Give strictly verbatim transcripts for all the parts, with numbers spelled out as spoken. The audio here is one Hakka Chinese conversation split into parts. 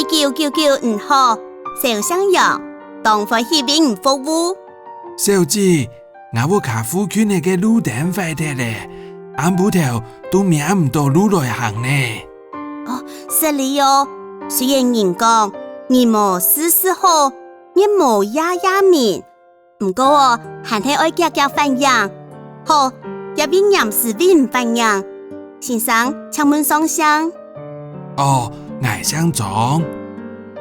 九九九你好，小姓楊，當歡喜為你服務。小姐，吾屋下附近个路燈壞忒了，暗晡頭都摸毋著路來行呢。哦，失禮哦，雖然人講，日無時時好，月無夜夜明， 毋過哦，還係愛遽遽反映。好，這位黏時為你反映。先生，請問上姓？哦，𠊎姓張。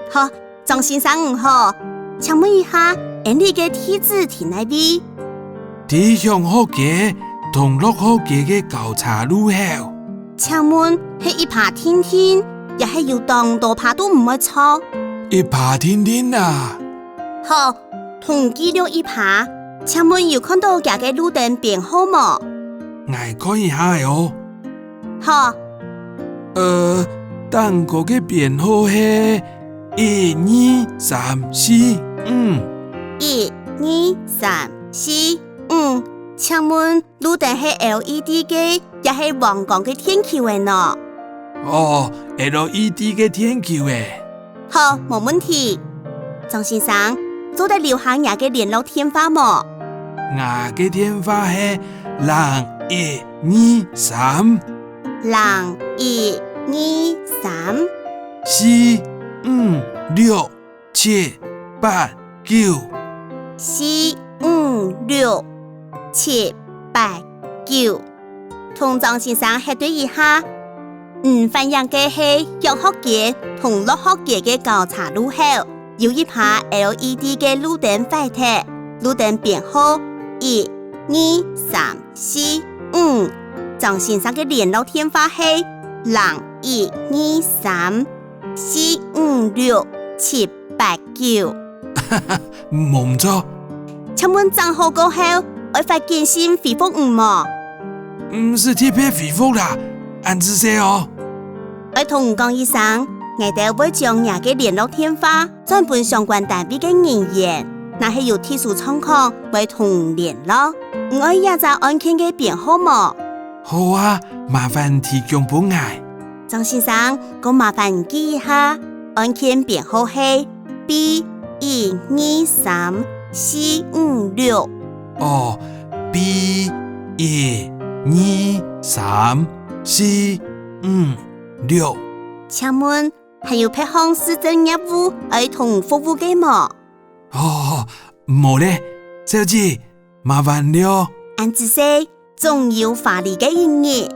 好，張先生你好，請問一下，𠊎俚个地址在哪位？在享福街同樂福街个交叉路口。請問係一葩定定，也係有當多葩都毋會著？一葩定定啊！好， 同你記錄一葩，請問有看著厥个路燈編號無？𠊎看一下仔哦。好。呃，頂高个編號係一二三四五。一二三四五，請問路燈係LED个，也係黃光个電球仔呢？哦，LED个電球仔。 好，無問題。張先生，做得留下若个聯絡電話無？𠊎个電話係零一二三。零一二三。四五六七八九。四五六七八九。 同張先生核對一下，你反映个係享福街同樂福街个交叉路口，有一葩LED个路燈壞忒，路燈編號一二三四五。張先生个聯絡電話係零一二三 四五六七八九。無毋著。請問整好過後，愛發簡訊回覆你無？毋使特別回覆啦，恁仔細哦。愛同你講一聲，𠊎兜會將若个聯絡電話轉分相關單位个人員，若係有特殊狀況，會同你聯絡。你愛這隻案件个編號無？好啊，麻煩提供分𠊎。 張先生，過麻煩你記一下，案件編號係B一二三四五六。哦，B一二三四五六。請問，還有別項市政業務愛同你服務个無？哦，無了，小姐，麻煩了。恁仔細， 總有華麗个一日。